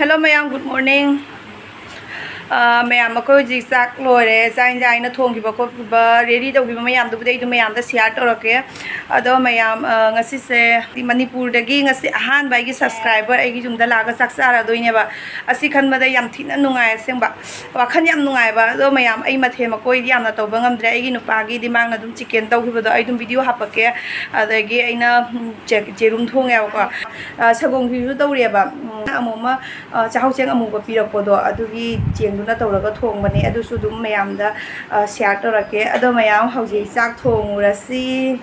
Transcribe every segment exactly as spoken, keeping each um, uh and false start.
Hello ꯃꯌꯥꯝ, good morning꯫ ꯑ, ꯃꯌꯥꯝ, ꯑꯩꯈꯣꯏ ꯍꯧꯖꯤꯛ ꯆꯥꯛ ꯂꯣꯏꯔꯦ꯫ ꯆꯥꯛ ꯏꯟꯖꯥꯡ ꯑꯩꯅ ꯊꯣꯡꯈꯤꯕ ꯈꯣꯠꯈꯤꯕ, ready ꯇꯧꯈꯤꯕ ꯃꯌꯥꯝꯗꯨꯕꯨꯗꯤ ꯑꯩ ꯑꯗꯨꯝ ꯃꯌꯥꯝꯗ share ꯇꯧꯔꯛꯀꯦ꯫ ꯑꯗꯣ ꯃꯌꯥꯝ, ꯑ, ꯉꯁꯤꯁꯦ ꯃꯅꯤꯄꯨꯔꯗꯒꯤ ꯉꯁꯤ ꯑꯍꯥꯟꯕ ꯑꯩꯒꯤ subscriber ꯑꯩꯒꯤ ꯌꯨꯝꯗ ꯂꯥꯛꯑꯒ ꯆꯥꯛ ꯆꯥꯔꯗꯣꯏꯅꯦꯕ꯫ ꯑꯁꯤ ꯈꯟꯕꯗ ꯌꯥꯝ ꯊꯤꯅ ꯅꯨꯡꯉꯥꯏ ꯑꯁꯦꯡꯕ꯫ ꯋꯥꯈꯜ ꯌꯥꯝ ꯅꯨꯡꯉꯥꯏꯕ꯫ ꯑꯗꯣ ꯃꯌꯥꯝ, ꯑꯩ ꯃꯊꯦꯜ ꯃꯀꯣꯏꯗꯤ ꯌꯥꯝꯅ ꯇꯧꯕ ꯉꯝꯗ꯭ꯔꯦ꯫ ꯑꯩꯒꯤ ꯅꯨꯄꯥꯒꯤꯗꯤ ꯃꯥꯅ ꯑꯗꯨꯝ chicken ꯇꯧꯈꯤꯕꯗꯣ ꯑꯩ ꯑꯗꯨꯝ video ꯍꯥꯄꯛꯀꯦ꯫ ꯑꯗꯒꯤ ꯑꯩꯅ, ꯎꯝ, ꯖꯦ-, ꯖꯦꯔꯨꯝ ꯊꯣꯡꯉꯦꯕꯀꯣ꯫ ꯑ, ꯁꯒꯣꯝ ꯈꯤꯔꯁꯨ ꯇꯧꯔꯤꯑꯕ꯫ ꯎꯝ, ꯑꯃꯨꯛ ꯑꯃ, ꯑ, ꯆꯥꯛꯍꯥꯎ ꯆꯦꯡ ꯑꯃꯨꯕ ꯄꯤꯔꯛꯄꯗꯣ, ꯑꯗꯨꯒꯤ ꯆꯦꯡꯗꯨꯅ ꯇꯧꯔꯒ ꯊꯣꯡꯕꯅꯦ꯫ ꯑꯗꯨꯁꯨ ꯑꯗꯨꯝ ꯃꯌꯥꯝꯗ, ꯑ, share ꯇꯧꯔꯛꯀꯦ꯫ ꯑꯗꯣ ꯃꯌꯥꯝ ꯍꯧꯖꯤꯛ ꯆꯥꯛ ꯊꯣꯡꯉꯨꯔꯁꯤ꯫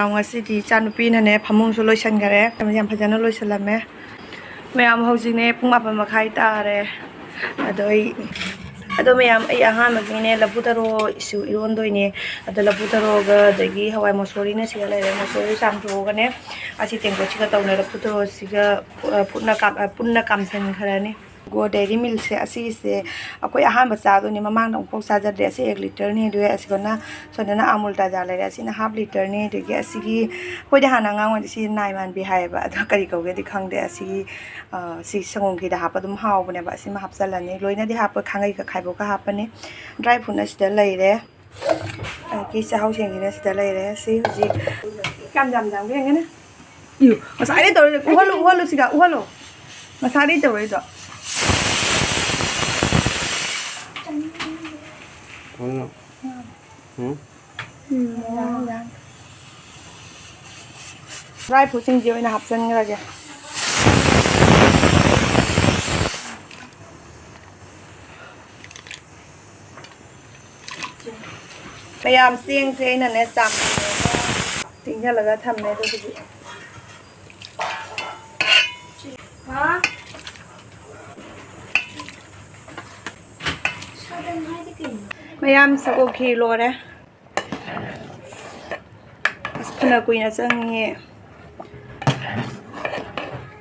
ꯉꯁꯤꯗꯤ ꯏꯆꯥꯅꯨꯄꯤꯅꯅꯦ ꯐꯃꯨꯡꯁꯨ ꯂꯣꯏꯁꯟꯈꯔꯦ꯫ ꯌꯥꯝ ꯐꯖꯅ ꯂꯣꯏꯁꯜꯂꯝꯃꯦ꯫ ꯃꯌꯥꯝ ꯍꯧꯖꯤꯛꯅꯦ ꯄꯨꯡ ꯃꯥꯄꯟ ꯃꯈꯥꯏ ꯇꯥꯔꯦ꯫ ꯑꯗꯣ ꯑꯩ, ꯑꯗꯣ ꯃꯌꯥꯝ ꯑꯩ ꯑꯍꯥꯟꯕꯒꯤꯅꯦ ꯂꯐꯨ ꯊꯔꯣ ꯏꯁꯨ ꯏꯔꯣꯟꯗꯣꯏꯅꯦ꯫ ꯑꯗꯣ ꯂꯐꯨ ꯊꯔꯣꯒ ꯑꯗꯒꯤ ꯍꯋꯥꯏ ꯃꯁꯣꯔꯤꯅ ꯁꯤꯗ ꯂꯩꯔꯦ꯫ ꯃꯁꯣꯔꯤ ꯆꯥꯝꯊꯣꯛꯑꯒꯅꯦ ꯑꯁꯤ ꯇꯦꯡꯀꯣꯠꯁꯤꯒ ꯇꯧꯅ ꯂꯐꯨ ꯊꯔꯣꯁꯤꯒ ꯄꯨ-, ꯄꯨꯟꯅ ꯀꯥꯝ-, ꯄꯨꯟꯅ ꯀꯥꯝꯁꯟꯈ꯭ꯔꯅꯤ꯫ ꯒꯣ ꯗꯦꯔꯤ ꯃꯤꯜꯛꯁꯦ ꯑꯁꯤꯒꯤꯁꯦ ꯑꯩꯈꯣꯏ ꯑꯍꯥꯟꯕ ꯆꯥꯗꯣꯏꯅꯦ꯫ ꯃꯃꯥꯡꯗ ꯑꯃꯨꯛꯐꯥꯎ ꯆꯥꯖꯗ꯭ꯔꯦ꯫ ꯑꯁꯤ ꯑꯦꯛ ꯂꯤꯇꯔꯅꯤ꯫ ꯑꯗꯨꯒ ꯑꯁꯤꯗꯅ, ꯁꯣꯝꯗꯅ ꯑꯃꯨꯜ ꯇꯥꯖꯥ ꯂꯩꯔꯦ꯫ ꯑꯁꯤꯅ half ꯂꯤꯇꯔꯅꯤ꯫ ꯑꯗꯒꯤ ꯑꯁꯤꯒꯤ ꯑꯩꯈꯣꯏꯗꯤ ꯍꯥꯟꯅ ꯑꯉꯥꯡ ꯑꯣꯏꯔꯤꯉꯩꯗ ꯁꯤ ꯅꯥꯏ ꯃꯥꯟꯕꯤ ꯍꯥꯏꯌꯦꯕ꯫ ꯑꯗꯣ ꯀꯔꯤ ꯀꯧꯒꯦꯗꯤ ꯈꯪꯗꯦ꯫ ꯑꯁꯤꯒꯤ, ꯑ, ꯁꯤ ꯁꯪꯒꯣꯝ ꯈꯤꯔꯗ ꯍꯥꯞꯄ ꯑꯗꯨꯝ ꯍꯥꯎꯕꯅꯦꯕ꯫ ꯑꯁꯤꯃ ꯍꯥꯞꯆꯜꯂꯅꯤ꯫ ꯂꯣꯏꯅꯗꯤ ꯍꯥꯞꯄ ꯈꯥꯡꯉꯩꯒ ꯈꯥꯏꯕꯣꯛꯀ ꯍꯥꯞꯄꯅꯤ꯫ Dry fruit ꯑꯁꯤꯗ ꯂꯩꯔꯦ꯫ ꯑꯗꯒꯤ ꯆꯥꯛꯍꯥꯎ ꯆꯦꯡꯁꯤꯅ ꯁꯤꯗ ꯂꯩꯔꯦ꯫ ꯁꯤ ꯍꯧꯖꯤꯛ ꯀꯌꯥꯝ ꯌꯥꯝ ꯌꯥꯝꯒꯦ ꯌꯦꯡꯒꯦꯅꯦ꯫ ꯏꯌꯨ, ꯉꯁꯥꯏꯗꯩ ꯇꯧꯔꯤꯗꯣ꯫ ꯎꯍꯜꯂꯨ, ꯎꯍꯜꯂꯨ ꯁꯤꯗ, ꯎꯍꯜꯂꯨ꯫ ꯉꯁꯥꯏꯗꯩ ꯇꯧꯔꯛꯏꯗꯣ꯫ ꯀꯩꯅꯣ? ꯎꯝ? ꯎꯝ, ꯌꯥꯔꯦ, ꯌꯥꯔꯦ꯫ Dry fruitꯁꯤꯡꯁꯦ ꯑꯣꯏꯅ ꯍꯥꯞꯆꯤꯟꯈ꯭ꯔꯒꯦ꯫ ꯃꯌꯥꯝ ꯆꯦꯡꯁꯦ ꯑꯩꯅꯅꯦ ꯆꯥꯝꯊꯣꯛꯑꯒ ꯇꯤꯡꯁꯤꯜꯂꯒ ꯊꯝꯃꯦ꯫ ꯑꯗꯨꯒꯤꯗꯤ ꯃꯌꯥꯝ ꯁꯪꯒꯣꯝ ꯈꯤꯔ ꯂꯣꯏꯔꯦ꯫ ꯑꯁ, ꯐꯅ ꯀꯨꯏꯅ ꯆꯪꯉꯤꯍꯦ꯫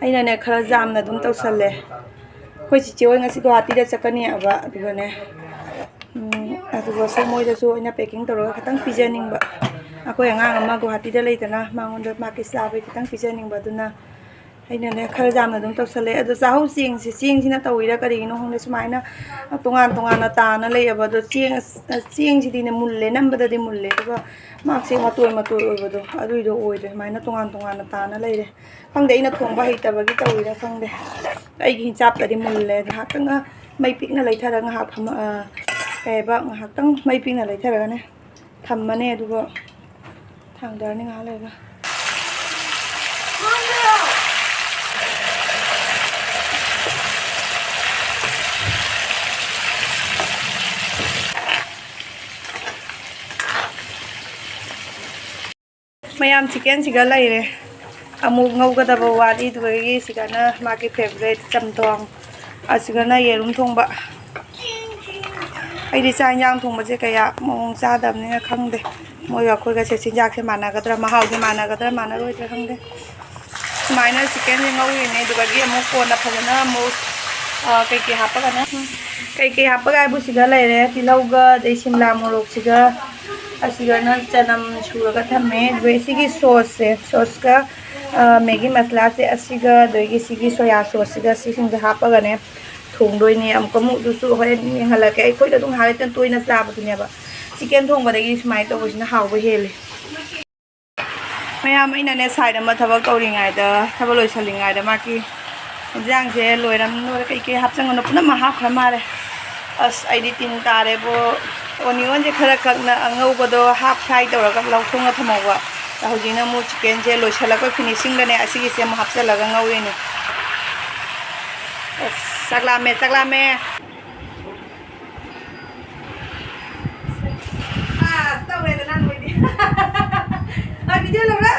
ꯑꯩꯅꯅꯦ ꯈꯔ ꯌꯥꯝꯅ ꯑꯗꯨꯝ ꯇꯧꯁꯜꯂꯦ꯫ ꯑꯩꯈꯣꯏ ꯆꯤꯆꯦ ꯍꯣꯏ ꯉꯁꯤ ꯒꯨꯋꯥꯍꯥꯇꯤꯗ ꯆꯠꯀꯅꯤ ꯍꯥꯏꯕ, ꯑꯗꯨꯒꯅꯦ, ꯎꯝ, ꯑꯗꯨꯒꯁꯨ ꯃꯣꯏꯗꯁꯨ ꯑꯩꯅ packing ꯇꯧꯔꯒ ꯈꯤꯇꯪ ꯄꯤꯖꯅꯤꯡꯕ꯫ ꯑꯩꯈꯣꯏ ꯑꯉꯥꯡ ꯑꯃ ꯒꯨꯋꯥꯍꯥꯇꯤꯗ ꯂꯩꯗꯅ, ꯃꯉꯣꯟꯗ ꯃꯥꯒꯤ ꯆꯥꯕꯩ ꯈꯤꯇꯪ ꯄꯤꯖꯅꯤꯡꯕ꯫ ꯑꯗꯨꯅ ꯑꯩꯅꯅꯦ, ꯈꯔ ꯌꯥꯝꯅ ꯑꯗꯨꯝ ꯇꯧꯁꯜꯂꯦ꯫ ꯑꯗꯣ ꯆꯥꯛꯍꯧ ꯆꯦꯡꯁꯦ, ꯆꯦꯡꯁꯤꯅ ꯇꯧꯋꯤꯔꯥ ꯀꯔꯤꯒꯤꯅꯣ ꯈꯪꯗꯦ, ꯁꯨꯃꯥꯏꯅ ꯇꯣꯉꯥꯟ ꯇꯣꯉꯥꯟꯅ ꯇꯥꯅ ꯂꯩꯌꯦꯕ꯫ ꯑꯗꯣ ꯆꯦꯡ, ꯆꯦꯡꯁꯤꯗꯤꯅꯦ ꯃꯨꯜꯂꯦ, ꯅꯝꯕꯗꯗꯤ ꯃꯨꯜꯂꯦ, ꯑꯗꯨꯒ ꯃꯥꯛꯁꯦ ꯃꯇꯣꯏ ꯃꯇꯣꯏ ꯑꯣꯏꯕꯗꯣ, ꯑꯗꯨꯏꯗꯣ ꯑꯣꯏꯗ꯭ꯔꯦ꯫ ꯁꯨꯃꯥꯏꯅ ꯇꯣꯉꯥꯟ ꯇꯣꯉꯥꯟꯅ ꯇꯥꯅ ꯂꯩꯔꯦ꯫ ꯈꯪꯗꯦ, ꯑꯩꯅ ꯊꯣꯡꯕ ꯍꯩꯇꯕꯒꯤ ꯇꯧꯔꯤꯔꯥ ꯈꯪꯗꯦ꯫ ꯑꯩꯒꯤ ꯍꯤꯡꯆꯥꯞꯇꯗꯤ ꯃꯨꯜꯂꯦ꯫ ꯉꯥꯏꯍꯥꯛꯇꯪ ꯃꯩ ꯄꯤꯛꯅ ꯂꯩꯊꯔꯒ ꯉꯥꯏꯍꯥꯛ ꯐꯝ-, ꯑ, ꯀꯩ ꯍꯥꯏꯕ, ꯉꯥꯏꯍꯥꯛꯇꯪ ꯃꯩ ꯄꯤꯛꯅ ꯂꯩꯊꯔꯒꯅꯦ ꯊꯝꯃꯅꯤ, ꯑꯗꯨꯒ ꯊꯥꯡꯗꯔꯅꯤ ꯉꯥꯏꯍꯥꯛ ꯂꯩꯔꯒ꯫ ꯃꯌꯥꯝ, ꯆꯤꯛꯀꯟꯁꯤꯒ ꯂꯩꯔꯦ꯫ ꯑꯃꯨꯛ ꯉꯧꯒꯗꯕ ꯋꯥꯠꯂꯤ꯫ ꯑꯗꯨꯗꯒꯤ ꯁꯤꯗꯅ ꯃꯥꯒꯤ ꯐꯦꯕꯣꯔꯥꯏꯠ ꯆꯝꯊꯣꯡ, ꯑꯁꯤꯒꯅ ꯌꯦꯔꯨꯝ ꯊꯣꯡꯕ꯫ ꯑꯩꯗꯤ ꯆꯥꯛ ꯏꯟꯖꯥꯡ ꯊꯣꯡꯕꯁꯦ ꯀꯌꯥ ꯃꯑꯣꯡ ꯆꯥꯗꯕꯅꯤꯅ ꯈꯪꯗꯦ, ꯃꯣꯏꯒ ꯑꯩꯈꯣꯏꯒꯁꯦ ꯆꯤꯟꯖꯥꯛꯁꯦ ꯃꯥꯟꯅꯒꯗ꯭ꯔꯥ, ꯃꯍꯥꯎꯁꯦ ꯃꯥꯟꯅꯒꯗ꯭ꯔꯥ ꯃꯥꯟꯅꯔꯣꯏꯗ꯭ꯔꯥ ꯈꯪꯗꯦ꯫ ꯁꯨꯃꯥꯏꯅ ꯆꯤꯛꯀꯟꯁꯦ ꯉꯧꯔꯤꯅꯦ꯫ ꯑꯗꯨꯗꯒꯤ ꯑꯃꯨꯛ ꯀꯣꯟꯅ ꯐꯖꯅ ꯑꯃꯨꯛ, ꯑ, ꯀꯩꯀꯩ ꯍꯥꯞꯄꯒꯅ, ꯀꯩꯀꯩ ꯍꯥꯞꯄꯒ ꯍꯥꯏꯕꯨ ꯁꯤꯗ ꯂꯩꯔꯦ, ꯇꯤꯜꯍꯧꯒ ꯑꯗꯩ ꯁꯤꯝꯂꯥ ꯃꯣꯔꯣꯛꯁꯤꯒ, ꯑꯁꯤꯒꯅ ꯆꯅꯝ ꯁꯨꯔꯒ ꯊꯝꯃꯦ꯫ ꯑꯗꯨꯒ ꯁꯤꯒꯤ ꯁꯣꯁꯁꯦ, ꯁꯣꯁꯀ, ꯑ, ꯃꯦꯒꯤ ꯃꯁꯂꯥꯁꯦ, ꯑꯁꯤꯒ ꯑꯗꯒꯤ ꯁꯤꯒꯤ ꯁꯣꯌꯥ ꯁꯣꯁꯁꯤꯒ, ꯁꯤꯁꯤꯡꯁꯦ ꯍꯥꯞꯄꯒꯅꯦ ꯊꯣꯡꯗꯣꯏꯅꯦ꯫ ꯑꯃꯨꯛꯀ ꯑꯃꯨꯛ ꯑꯗꯨꯁꯨ ꯍꯣꯔꯦꯟ ꯌꯦꯡꯍꯜꯂꯛꯀꯦ꯫ ꯑꯩꯈꯣꯏꯗ ꯑꯗꯨꯝ ꯉꯥꯏꯍꯥꯛ ꯂꯩꯇꯅ ꯇꯣꯏꯅ ꯆꯥꯕꯗꯨꯅꯦꯕ꯫ ꯆꯤꯛꯀꯟ ꯊꯣꯡꯕꯗꯒꯤ ꯁꯨꯃꯥꯏꯅ ꯇꯧꯕꯁꯤꯅ ꯍꯥꯎꯕ ꯍꯦꯜꯂꯦ꯫ ꯃꯌꯥꯝ, ꯑꯩꯅꯅꯦ ꯁꯥꯏꯗ ꯑꯃ ꯊꯕꯛ ꯇꯧꯔꯤꯉꯩꯗ, ꯊꯕꯛ ꯂꯣꯏꯁꯜꯂꯤꯉꯩꯗ ꯃꯥꯒꯤ ꯏꯟꯖꯥꯡꯁꯦ ꯂꯣꯏꯔꯝ-, ꯂꯣꯏꯔꯦ, ꯀꯩꯀꯩ ꯍꯥꯞꯆꯟꯒꯅꯣ ꯄꯨꯝꯅꯃꯛ ꯍꯥꯞꯈ꯭ꯔ ꯃꯥꯜꯂꯦ꯫ ꯑꯁ, ꯑꯩꯗꯤ ꯇꯤꯟ ꯇꯥꯔꯦꯕꯣ꯫ ꯑꯣꯅꯤꯌꯣꯟꯁꯦ ꯈꯔ ꯀꯛꯅ ꯑꯉꯧꯕꯗꯣ ꯍꯥꯞ ꯐ꯭ꯔꯥꯏ ꯇꯧꯔꯒ ꯂꯧꯊꯣꯛꯅ ꯊꯝꯍꯧꯕ꯫ ꯍꯧꯖꯤꯛꯅ ꯑꯃꯨꯛ ꯆꯤꯛꯀꯟꯁꯦ ꯂꯣꯏꯁꯜꯂꯛꯄ ꯐꯤꯅꯤꯁꯤꯡꯗꯅꯦ ꯑꯁꯤꯒꯤꯁꯦ ꯑꯃꯨꯛ ꯍꯥꯞꯆꯜꯂꯒ ꯉꯧꯔꯤꯅꯦ꯫ ꯑꯁ, ꯆꯥꯛ ꯂꯥꯝꯃꯦ, ꯆꯥꯛ ꯂꯥꯝꯃꯦ꯫ ꯑꯁ, ꯇꯧꯔꯦꯗꯅ ꯅꯣꯏꯗꯤ꯫ ꯑ, video ꯂꯧꯔꯣ꯫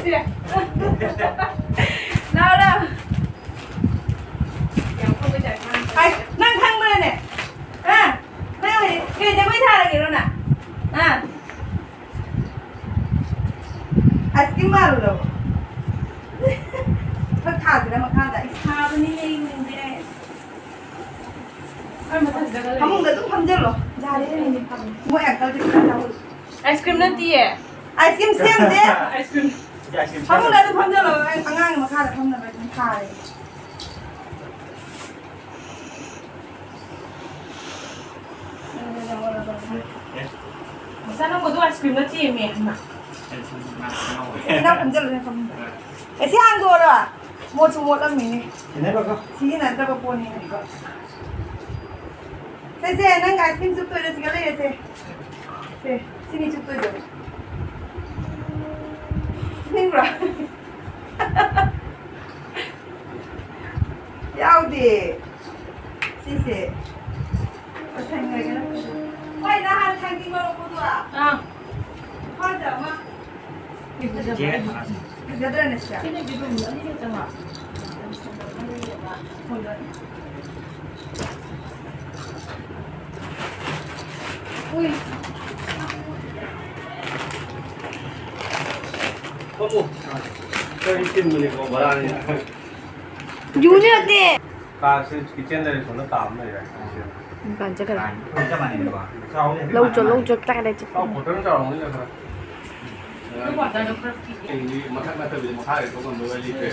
ꯁꯦ꯫ ꯂꯥꯎ, ꯂꯥꯎ꯫ ꯑꯩ, ꯅꯪ ꯈꯪꯕ꯭ꯔꯅꯦ? ꯑ? ꯅꯪ ꯍꯧꯖꯤꯛ ꯀꯩ ꯖꯒꯣꯏ ꯁꯥꯔꯒꯦꯔꯣ ꯅꯪ? ꯑ? Ice cream ꯃꯥꯜꯂꯨꯔꯕꯣ? ꯐꯛ ꯊꯥꯁꯤꯔ ꯃꯈꯥꯗ? ꯑꯩ ꯁꯥꯕꯅꯤꯅꯦ, ꯌꯦꯡꯅꯤꯡꯗꯦ꯫ ꯐꯃꯨꯡꯗ ꯑꯗꯨꯝ ꯐꯝꯖꯜꯂꯣ꯫ ꯌꯥꯔꯦ, ꯃꯣꯏ uncle ꯗꯤ ꯈꯔ ꯇꯧ꯫ Ice cream ꯅꯠꯇꯤꯌꯦ꯫ Ice cream ꯁꯦꯝꯁꯦ꯫ Ice cream꯫ ꯐꯃꯨꯡꯗ ꯑꯗꯨꯝ ꯐꯝꯖꯜꯂꯣ, ꯑꯩ ꯑꯉꯥꯡꯒꯤ ꯃꯈꯥꯗ ꯐꯝꯅꯕ ꯑꯗꯨꯝ ꯊꯥꯔꯦ꯫ ꯃꯆꯥ ꯅꯪꯕꯨ ꯑꯗꯨ ice cream ꯅ ꯊꯦꯝꯃꯦ꯫ ꯏꯅꯥꯎ ꯐꯝꯖꯜꯂꯨꯅꯦ ꯐꯃꯨꯡꯗ꯫ ꯑꯦ, ꯁꯤ ꯍꯥꯡꯗꯣꯛꯑꯣꯔꯣ? ꯃꯣꯠꯁꯨ ꯃꯣꯠꯂꯝꯃꯤꯅꯦ꯫ ꯁꯤꯟꯅꯕꯀꯣ꯫ ꯁꯤꯖꯤꯟꯅꯗ꯭ꯔꯕ ꯄꯣꯠꯅꯤꯅꯦ꯫ ꯁꯦ, ꯁꯦ, ꯅꯪ ice cream ꯆꯨꯞꯇꯣꯏꯔꯣ? ꯁꯤꯒ ꯂꯩꯔꯦ, ꯁꯦ꯫ ꯁꯦ, ꯁꯤꯅꯤ ꯆꯨꯞꯇꯣꯏꯗꯣ꯫ ꯅꯤꯡꯕ꯭ꯔꯥ? ꯌꯥꯎꯗꯦ꯫ ꯁꯤꯁꯦ꯫ ꯂꯣꯏꯁꯟꯈ꯭ꯔꯒꯦ ꯅꯪ꯫ ꯍꯣꯏ, ꯅꯍꯥꯟ ꯊꯥꯡꯖꯤꯡ ꯃꯔꯨ ꯄꯨꯗꯨꯔꯥ? ꯑꯥ꯫ ꯐꯖꯕ ꯑꯃ꯫ ꯐꯖꯗ꯭ꯔꯅꯦ ꯁꯤꯗ? ꯁꯤꯅꯗꯤ ꯑꯗꯨꯝ ꯑꯅꯤꯈꯛꯇꯪ ꯂꯥꯛ꯫ ꯎꯏ꯫ ꯐꯝꯃꯨ꯫ ꯀꯔꯤ ꯆꯤꯟꯕꯅꯤꯀꯣ, ꯕꯣꯔꯥꯅꯤꯅ꯫ ꯌꯨꯅꯤ ꯅꯠꯇꯦ꯫ ꯀꯥꯁꯦ ꯀꯤꯠꯆꯦꯟꯗ ꯁꯣꯝꯗ ꯇꯥꯕ ꯂꯩꯔꯦ꯫ ꯃꯄꯥꯟ ꯆꯠꯈ꯭ꯔꯦ꯫ ꯆꯞ ꯃꯥꯟꯅꯩꯅꯦꯀꯣ꯫ ꯆꯥꯎꯕꯗꯤ ꯂꯧ ꯆꯣ, ꯂꯧ ꯆꯣ, ꯀꯗꯥꯏ ꯀꯗꯥꯏ ꯆꯠꯄ? ꯆꯥꯎ, ꯕꯣꯇꯜ ꯆꯥꯎꯔꯝꯒꯅꯤꯗ ꯈꯔ꯫ ꯑꯗꯨ ꯕꯣꯇꯜꯗꯣ ꯈꯔ ꯄꯤꯛꯑꯦ꯫ ꯑꯩꯗꯤ ꯃꯊꯛ ꯅꯠꯇꯕꯤꯗ ꯃꯈꯥꯗ ꯊꯣꯛꯐꯝꯗꯣ ꯑꯣꯏ ꯂꯩꯇ꯭ꯔꯦ꯫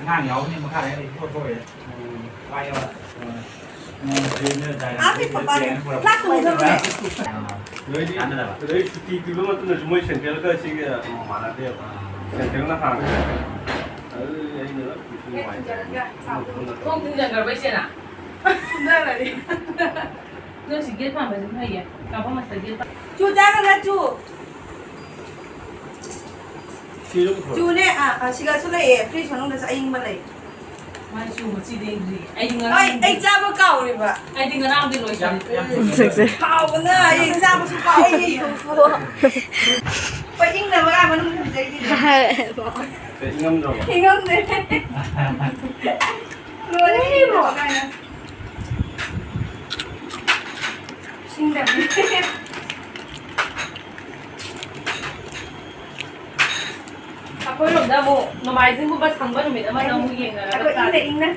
ꯑꯉꯥꯡ ꯌꯥꯎꯕꯅꯤꯅ ꯃꯈꯥꯗ ꯑꯩꯅ ꯏꯊꯣꯛ ꯊꯣꯛꯑꯦ꯫ ꯎꯝ꯫ ꯄꯥꯏꯌꯣ꯫ ꯎꯝ꯫ ꯎꯝ꯫ ꯑꯥ, ꯄꯤꯛꯄ ꯄꯥꯝꯃꯦ꯫ ꯐ꯭ꯂꯥꯁꯛ ꯑꯃ ꯊꯝꯃꯦ꯫ ꯑꯗꯩꯗꯤ, ꯀꯥꯟꯅꯗꯕ꯫ ꯑꯗꯩ ꯁꯨꯇꯤ ꯄꯤꯕ ꯃꯇꯝꯗꯁꯨ ꯃꯣꯏ ꯁꯦꯟꯇ꯭ꯔꯦꯜꯒ ꯁꯤꯒ ꯃꯥꯟꯅꯗꯦꯕ꯫ ꯁꯦꯟꯇ꯭ꯔꯦꯜꯅ ꯍꯥꯟꯅ꯫ ꯑꯗꯨꯗꯤ ꯑꯩꯅ ꯅꯨꯡꯉꯥꯏꯇ꯭ꯔꯦ꯫ ꯊꯣꯡ ꯊꯤꯡꯖꯤꯟꯈ꯭ꯔꯕ ꯏꯆꯦꯅ? ꯐꯨꯅꯔꯅꯤ꯫ ꯅꯣꯏ ꯁꯤ ꯒꯦꯠ ꯄꯥꯟꯕꯁꯦ ꯐꯩꯌꯦ꯫ ꯀꯥꯕꯝ ꯑꯁꯤꯗ ꯒꯦꯠ ꯄꯥꯟ- ꯆꯨ ꯆꯥꯒꯗ꯭ꯔꯥ, ꯆꯨ? ꯁꯤꯁꯨ ꯄꯨꯊꯣꯔꯛꯑꯣ꯫ ꯆꯨꯅꯦ, ꯑꯥ, ꯑꯥ, ꯁꯤꯒꯁꯨ ꯂꯩꯌꯦ, ꯐ꯭ꯔꯤꯖ ꯃꯅꯨꯡꯗꯁꯨ ꯑꯏꯪꯕ ꯂꯩ꯫ ꯃꯥꯅ ꯆꯨ ꯃꯆꯤꯗꯤ ꯌꯦꯡꯗ꯭ꯔꯤ꯫ ꯑꯩꯗꯤ ꯉꯔꯥꯡ ꯑꯩ, ꯑꯩ ꯆꯥꯕ ꯀꯥꯎꯔꯦꯕ꯫ ꯑꯩꯗꯤ ꯉꯔꯥꯡꯗꯤ ꯂꯣꯏꯁꯜꯂꯦ꯫ ꯌꯥꯝ, ꯌꯥꯝ ꯊꯨꯅ꯫ ꯍꯥꯎꯕꯅ ꯑꯩ ꯆꯥꯕꯁꯨ ꯀꯥꯎꯔꯦ꯫ ꯍꯣꯏ, ꯏꯪꯅꯕ ꯃꯅꯨꯡꯗ ꯄꯤꯖꯩꯅꯦ꯫ ꯀꯩ ꯏꯪꯉꯝꯗ꯭ꯔꯕꯣ? ꯏꯪꯉꯝꯗꯦ꯫ ꯂꯣꯏꯔꯦ, ꯏꯪꯗꯕ ꯀꯥꯏꯅ꯫ ꯏꯁꯤꯡꯗ꯫ ꯑꯩꯈꯣꯏꯔꯣꯝꯗ ꯑꯃꯨꯛ ꯅꯣꯡꯃꯥꯏꯖꯤꯡꯒꯨꯝꯕ ꯁꯪꯕ ꯅꯨꯃꯤꯠ ꯑꯃꯗ ꯑꯃꯨꯛ ꯌꯦꯡꯅꯔꯒ ꯑꯩꯈꯣꯏ ꯏꯪꯅ ꯆꯥꯁꯦ꯫ ꯏꯪꯅ꯫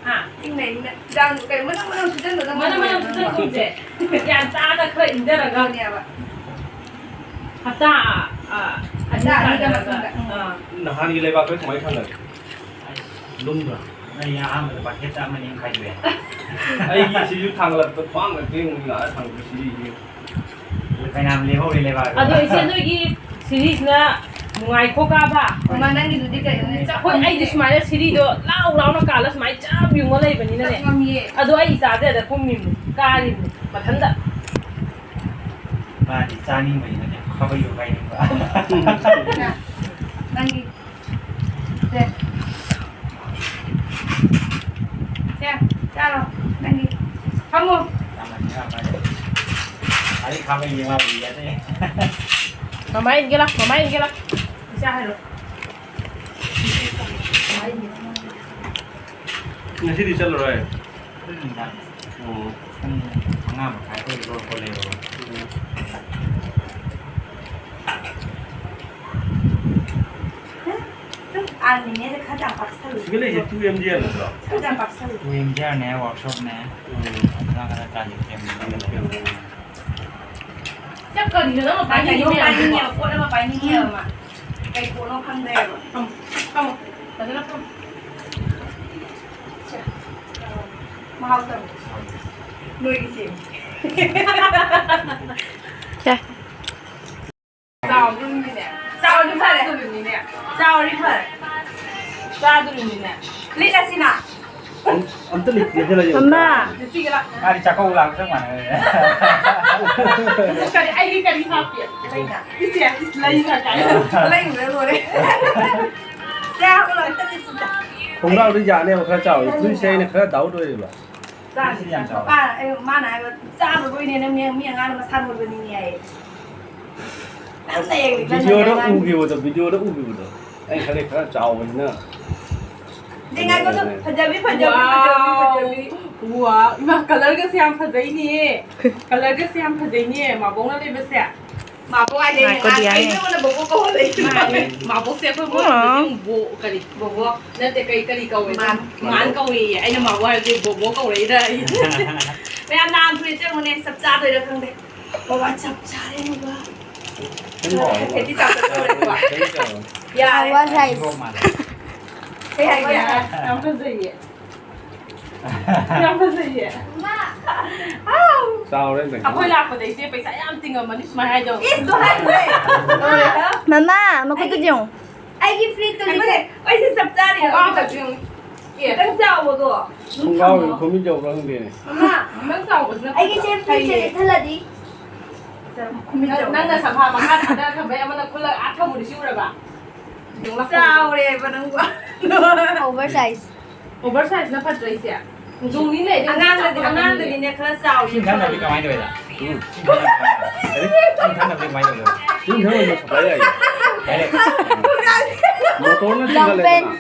ꯍꯥ? ꯏꯪꯅ ꯏꯪꯅ꯫ ꯗꯥꯝ ꯀꯩ ꯃꯅꯝ ꯃꯅꯝ ꯁꯤꯖꯟꯕꯗꯣ ꯃꯅꯝ ꯃꯅꯝ ꯉꯝꯃꯣꯏꯕ꯫ ꯁꯤꯖꯟ ꯊꯣꯛꯁꯦ꯫ ꯒ꯭ꯌꯥꯟ ꯇꯥꯅ ꯈꯔ ꯏꯪꯊꯔꯒ꯫ ꯑꯗꯨꯅꯦꯕ꯫ ꯍꯞꯇꯥ ꯑꯥ, ꯑꯅꯤ ꯇꯥꯔꯒ ꯃꯇꯨꯡꯗ, ꯎꯝ꯫ ꯑꯥ꯫ ꯅꯍꯥꯟꯒꯤ ꯂꯩꯕꯥꯛꯇꯣ ꯀꯃꯥꯏꯅ ꯊꯥꯡꯒꯠꯂꯤ? ꯂꯨꯝꯕ꯭ꯔꯥ? ꯑꯩ ꯑꯍꯥꯟꯕꯗ bucket ꯑꯃ ꯑꯅꯤ ꯑꯃ ꯈꯥꯏꯗꯣꯛꯑꯦ꯫ ꯑꯩꯒꯤ ꯁꯤꯁꯨ ꯊꯥꯡꯒꯠꯂꯛꯄ ꯈ꯭ꯋꯥꯡ ꯉꯥꯛꯇ ꯌꯦꯡꯉꯨ, ꯌꯥꯔꯦ ꯊꯥꯡꯒꯠꯄ ꯁꯤꯔꯤꯁꯦ꯫ ꯐꯅꯌꯥꯝ ꯂꯦꯝꯍꯧꯔꯦ ꯂꯩꯕꯥꯛ꯫ ꯑꯗꯣ ꯏꯆꯦ, ꯅꯣꯏꯒꯤ ꯁꯤꯔꯤꯁꯤꯅ ꯅꯨꯡꯉꯥꯏꯈꯣ ꯀꯥꯕ? ꯃꯃꯥ, ꯅꯪꯒꯤꯗꯨꯗꯤ ꯀꯩꯅꯣꯅꯦ, ꯆꯞ ꯍꯣꯏ, ꯑꯩꯗꯤ ꯃꯥꯟꯅꯩ꯫ ꯁꯨꯃꯥꯏꯅ ꯁꯤꯔꯤꯗꯣ ꯂꯥꯎ ꯂꯥꯎꯅ ꯀꯥꯜꯂ ꯁꯨꯃꯥꯏꯅ ꯆꯞ ꯌꯨꯡꯉ ꯂꯩꯕꯅꯤꯅꯅꯦ꯫ ꯆꯞ ꯉꯝꯃꯤꯌꯦ꯫ ꯑꯗꯣ ꯑꯩ ꯏꯆꯥꯁꯦ ꯑꯗ ꯀꯨꯝꯃꯤꯕꯅꯤ, ꯀꯥꯔꯤꯕꯅꯤ ꯃꯊꯟꯇ꯫ ꯃꯥꯗꯤ ꯆꯥꯅꯤꯡꯕꯩꯅꯅꯦ, ꯈꯥꯕꯩꯗꯣ ꯄꯥꯏꯅꯤꯡꯕ꯫ ꯅꯪꯒꯤ ꯁꯦ꯫ ꯁꯦ, ꯆꯥꯔꯣ꯫ ꯅꯪꯒꯤ꯫ ꯐꯝꯃꯣ꯫ ꯑꯩ ꯈꯥꯕꯩꯅꯦ ꯃꯥ ꯎꯏ ꯌꯥꯗꯦ꯫ ꯃꯃꯥ ꯏꯟꯒꯦ ꯂꯥꯎ, ꯃꯃꯥ ꯏꯟꯒꯦ ꯂꯥꯎ꯫ ꯏꯆꯥ ꯍꯥꯏꯔꯣ꯫ ꯉꯁꯤꯗꯤ ꯆꯠꯂꯔꯣꯏ? ꯍꯣꯔꯦꯟ ꯅꯨꯃꯤꯗꯥꯡ꯫ ꯑꯣ꯫ ꯄꯨꯡ ꯃꯉꯥ ꯃꯈꯥꯏ ꯑꯗꯨꯋꯥꯏꯗ ꯊꯣꯛꯂꯛꯄꯅꯦꯕ꯫ ꯎꯝ꯫ ꯑꯥ, ꯅꯦꯅꯦꯗ ꯈꯔ ꯌꯥꯝ ꯄꯥꯛꯁꯜꯂꯨ꯫ ꯁꯤꯒ ꯂꯩꯁꯦ two M D R ꯅꯠꯇ꯭ꯔꯣ? ꯈꯔ ꯌꯥꯝ ꯄꯥꯛꯁꯜꯂꯨ꯫ Two M D R ꯅꯦ, workshop ꯅꯦ꯫ ꯎꯝ꯫ ꯑꯗꯨꯅ ꯈꯔ ꯀꯥꯂꯤ ꯀꯦꯝ꯫ ꯆꯥꯛ ꯀꯔꯤꯅꯣ ꯅꯪꯅ ꯃꯥ ꯀꯩꯅꯣ ꯄꯥꯏꯅꯤꯡꯉꯤ ꯃꯌꯥꯝꯗꯨꯕꯣ? ꯄꯥꯏꯅꯤꯡꯉꯦꯕ, ꯄꯣꯠ ꯑꯃ ꯄꯥꯏꯅꯤꯡꯉꯦꯕ ꯃꯥ꯫ ꯀꯩ ꯄꯣꯠꯅꯣ ꯈꯪꯗ꯭ꯔꯦꯕ꯫ ꯐꯝꯃꯣ, ꯐꯝꯃꯣ, ꯐꯖꯅ ꯐꯝꯃꯣ꯫ ꯁꯦ, ꯃꯍꯥꯎ ꯇꯪꯉꯨ꯫ ꯅꯣꯏꯒꯤ ꯆꯦ꯫ ꯁꯦ꯫ ꯆꯥꯎꯗꯣꯔꯤꯕꯅꯤꯅꯦ꯫ ꯆꯥꯎꯔꯗꯤ ꯐꯔꯦ꯫ ꯆꯥꯎꯔꯗꯤ ꯐꯔꯦ꯫ ꯆꯥꯗꯣꯔꯤꯕꯅꯤꯅꯦ꯫ ꯂꯤꯠꯂꯁꯤꯅ꯫ ꯑꯝ-, ꯑꯝꯇ ꯂꯤꯠ-, ꯂꯤꯠꯍꯜꯂ ꯌꯦꯡꯉꯨ꯫ ꯃꯃꯥ꯫ ꯂꯤꯠꯄꯤꯒꯦ ꯂꯥꯎ꯫ ꯃꯥꯗꯤ ꯆꯥꯛꯀꯧ ꯂꯥꯛꯄ ꯆꯞ ꯃꯥꯟꯅꯔꯦ꯫ ꯀꯔꯤ, ꯑꯩꯒꯤ ꯀꯔꯤ ꯍꯥꯞꯀꯦ? ꯂꯩꯅ꯫ ꯏꯆꯦ, ꯏꯁ, ꯂꯩꯅ ꯀꯥꯏꯅ꯫ ꯂꯩꯔꯨꯔ ꯂꯣꯏꯔꯦ꯫ ꯆꯥ ꯍꯥꯞꯄ ꯂꯣꯏꯔꯦ, ꯑꯝꯇ ꯂꯤꯠꯁꯤꯗ꯫ ꯈꯣꯡꯒ꯭ꯔꯥꯎꯗꯤ ꯌꯥꯅꯦꯕ, ꯈꯔ ꯆꯥꯎꯋꯤ꯫ ꯐꯨꯔꯤꯠꯁꯦ ꯑꯩꯅ ꯈꯔ ꯗꯥꯎꯠ ꯑꯣꯏꯔꯤꯕ꯫ ꯆꯥꯁꯤ ꯌꯥꯝ ꯆꯥꯎ꯫ ꯃꯥ, ꯑꯩ, ꯃꯥꯅ ꯍꯥꯏꯕ, "ꯆꯥꯔꯨꯕꯩꯅꯦ ꯅꯪ ꯃꯤ, ꯃꯤ ꯑꯉꯥꯡꯅ ꯃꯁꯥ ꯅꯣꯏꯕꯅꯤꯅꯦ" ꯍꯥꯏꯌꯦ꯫ ꯌꯥꯝꯅ ꯌꯦꯡꯅꯤꯡꯃꯟꯗꯅ ꯚꯤꯗꯤꯑꯣꯗ ꯃꯥꯅ ꯎꯈꯤꯕꯗꯣ, ꯚꯤꯗꯤꯑꯣꯗ ꯎꯈꯤꯕꯗꯣ꯫ ꯑꯩ ꯈꯜꯂꯦ ꯈꯔ ꯆꯥꯎꯕꯅꯤꯅ꯫ ꯌꯦꯡꯉꯥꯏꯈꯣ, ꯐꯖꯕꯤ, ꯐꯖꯕꯤ, ꯐꯖꯕꯤ, ꯋꯥꯎ꯫ ꯐꯖꯕꯤ꯫ ꯋꯥ, ꯏꯃꯥ, colourꯒꯁꯦ ꯌꯥꯝ ꯐꯖꯩꯅꯦ꯫ Colourꯒꯁꯦ ꯌꯥꯝ ꯐꯖꯩꯅꯦ, ꯃꯥꯕꯣꯛꯅ ꯂꯩꯕꯁꯦ꯫ ꯃꯥꯕꯣꯛ ꯍꯥꯏꯗꯤ ꯉꯥꯏꯈꯣ, ꯗꯤꯌꯥꯅꯦ꯫ ꯑꯩ ꯅꯉꯣꯟꯗ ꯕꯣꯕꯣꯛ ꯀꯧꯍꯜꯂꯦ꯫ ꯃꯥꯅꯦ꯫ ꯃꯥꯕꯣꯛꯁꯦ ꯑꯩꯈꯣꯏ ꯃꯣꯏ ꯑꯣ꯫ ꯑꯗꯨꯝ ꯕꯣ-, ꯀꯔꯤ? ꯕꯣꯕꯣꯛ꯫ ꯅꯠꯇꯦ, ꯀꯩ, ꯀꯔꯤ ꯀꯧꯋꯦ? ꯃꯥꯟ꯫ ꯃꯥꯟ ꯀꯧꯋꯦꯌꯦ꯫ ꯑꯩꯅ ꯃꯥꯕꯣꯛ ꯍꯥꯏꯕꯗꯤ ꯕꯣꯕꯣꯛ ꯀꯧꯔꯛꯏꯔ ꯑꯩ꯫ ꯃꯌꯥꯝ ꯅꯍꯥꯟ ꯐꯨꯔꯤꯠꯁꯦ ꯌꯦꯡꯉꯨꯅꯦ, ꯆꯞ ꯆꯥꯗꯣꯏꯔꯥ ꯈꯪꯗꯦ꯫ ꯕꯕꯥ, ꯆꯞ ꯆꯥꯔꯦ ꯕꯕꯥ꯫ ꯍꯦꯗꯤ ꯆꯥꯎꯈꯠꯇꯧꯔꯦꯀꯣ꯫ ꯌꯥꯔꯦ꯫ Our size. ꯀꯩ ꯍꯥꯏꯒꯦ? ꯌꯥꯝ ꯐꯖꯩꯌꯦ꯫ ꯌꯥꯝ ꯐꯖꯩꯌꯦ꯫ ꯆꯥꯎꯔꯦ, ꯕꯦꯡꯀꯤ꯫ ꯑꯩꯈꯣꯏ ꯂꯥꯛꯄꯗ ꯏꯆꯦ ꯄꯩꯁꯥ ꯌꯥꯝ ꯇꯤꯡꯉꯝꯃꯅꯤ ꯁꯨꯃꯥꯏꯅ ꯍꯥꯏꯗꯧ꯫ ꯏꯁ, ꯇꯣ ꯍꯥꯏꯅꯨꯍꯦ꯫ ꯂꯣꯏꯔꯦ꯫ ꯃꯃꯥ, ꯃꯈꯨꯠꯇꯨ ꯌꯦꯡꯉꯨ꯫ ꯑꯩꯒꯤ ꯐꯨꯔꯤꯠꯇꯨ ꯂꯤꯊꯣꯛ-, ꯑꯩꯁꯦ ꯆꯞ ꯆꯥꯔꯦ꯫ ꯈꯣꯡꯒ꯭ꯔꯥꯎꯒꯁꯦ ꯌꯦꯡꯉꯨ꯫ ꯑꯦ꯫ ꯈꯤꯇꯪ ꯆꯥꯎꯕꯗꯣ꯫ ꯈꯣꯡꯒ꯭ꯔꯥꯎꯒꯤ ꯈꯨꯃꯤꯠ ꯌꯧꯕ꯭ꯔꯥ ꯈꯪꯗꯦꯅꯦ꯫ ꯃꯃꯥ, ꯈꯤꯇꯪ ꯆꯥꯎꯕꯁꯤꯅ ꯑꯩꯒꯤ ꯆꯦ ꯐꯨꯔꯤꯠꯁꯦ ꯐꯩꯌꯦ꯫ ꯂꯤꯠꯍꯜꯂꯗꯤ꯫ ꯈꯨꯃꯤꯠ ꯅꯪ, ꯌꯧꯕ꯫ ꯅꯪꯅ ꯁꯝꯐꯥ ꯃꯈꯥ ꯊꯥꯗꯔ ꯊꯝꯕꯩ ꯑꯃꯅ ꯈꯨꯜꯂꯒ ꯑꯥ ꯊꯝꯃꯨꯔꯤꯁꯤ ꯎꯔꯕ? ꯆꯥꯎꯔꯦꯕ ꯅꯪꯕꯨ꯫ Over size. Over size ꯅ ꯐꯠꯇ꯭ꯔꯣ ꯏꯆꯦ? ꯇꯣꯡꯅꯤꯡ ꯂꯩꯔꯗꯤ ꯑꯉꯥꯡꯗꯗꯤ, ꯆꯥꯎꯊꯣꯛꯑꯒ ꯑꯉꯥꯡꯗꯗꯤꯅꯦ ꯈꯔ ꯆꯥꯎꯔꯤ꯫ ꯏꯁꯤꯡ ꯊꯛꯅꯕꯗꯤ ꯀꯃꯥꯏꯅ ꯇꯧꯋꯦꯗ? ꯎꯝ꯫ ꯀꯔꯤ? ꯏꯁꯤꯡ ꯊꯛꯅꯕꯗꯤ ꯀꯃꯥꯏꯅ ꯇꯧꯒꯦ? ꯏꯁꯤꯡ ꯊꯛꯅꯕꯗꯤ ꯁꯄ꯭ꯂꯥꯏ ꯂꯥꯛꯏ꯫ ꯗꯥꯏꯔꯦꯛ? ꯃꯣꯇꯣꯔꯅ ꯂꯣꯡ ꯄꯦꯟ꯫ ꯆꯤꯡꯈꯠꯂꯦꯗꯅ꯫